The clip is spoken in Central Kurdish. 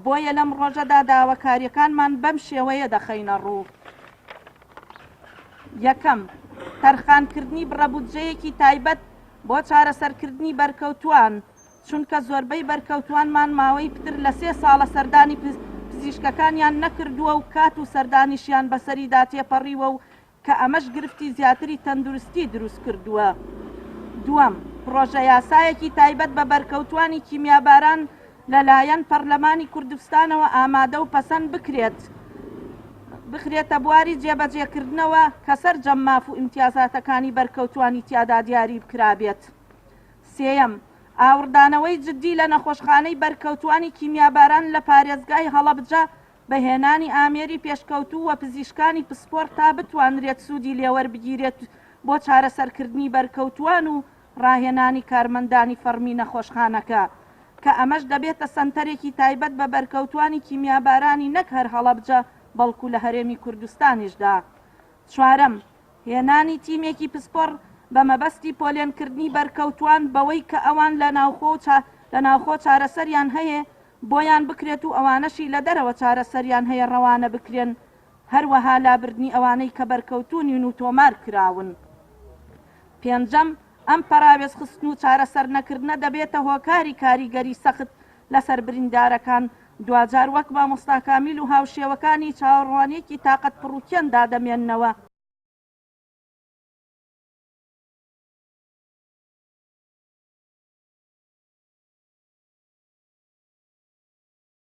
بۆیە لەم ڕۆژەدا داواکاریەکانمان بەم شێوەیە دەخەینە ڕوو. یەکەم، تەرخانکردنی بڕە بودجەیەکی تایبەت بۆ چارەسەرکردنی بەرکەوتووان، چونکە زۆربەی بەرکەوتووانمان ماوەی پتر لە سێ ساڵە سەردانی پزیشکەکانیان نەکردووە و کات و سەردانیشیان بەسەریدا تێپەڕیوە و کە ئەمەش گرفتی زیاتری تەندروستی دروست کردووە. دووەم، پڕۆژەیاسایەکی تایبەت بە بەرکەوتووانی کیمیاباران لەلایەن پەرلەمانی کوردستانەوە ئامادە و پەسەند بکرێت، بخرێتە بواری جێبەجێکردنەوە کە سەرجەم ماف و ئیمتیازاتەکانی بەرکەوتووانی تیادا دیاری بکرابێت. سێیەم، ئاوڕدانەوەی جددی لە نەخۆشخانەی بەرکەوتووانی کیمیاباران لە پارێزگای هەڵەبجە بە هێنانی ئامێری پێشکەوتوو و پزیشکانی پسپۆڕ تا بتوانرێت سوودی لێوەربگیرێت بۆ چارەسەرکردنی بەرکەوتووان و ڕاهێنانی کارمەندانی فەڕمی نەخۆشخانەکە کە ئەمەش دەبێتە سەنتەرێکی تایبەت بە بەرکەوتوانی کیمیابارانی نەک هەر هەڵەبجە بەڵکو لە هەرێمی کوردستانیشدا. چوارەم، هێنانی تیمێکی پسپۆڕ بە مەبەستی پۆلێنکردنی بەرکەوتوان بەوەی کە ئەوان لە ناوخۆ و لە ناوخۆ چارەسەریان هەیە بۆیان بکرێت و ئەوانەشی لە دەرەوە چارەسەریان هەیە ڕەوانە بکرێن هەروەها لابردنی ئەوانەی کە بەرکەوتوونین و تۆمار کراون. پێنجەم، ئەم پەراوێزخستن و چارەسەرنەکردنە دەبێتە هۆکاری کاریگەری سەخت لەسەر بریندارەکان، دواجار وەک مامۆستا کامیل و هاوشێوەکانی چاوەڕوانییەکی تاقەتپڕوکێندا دەمێننەوە.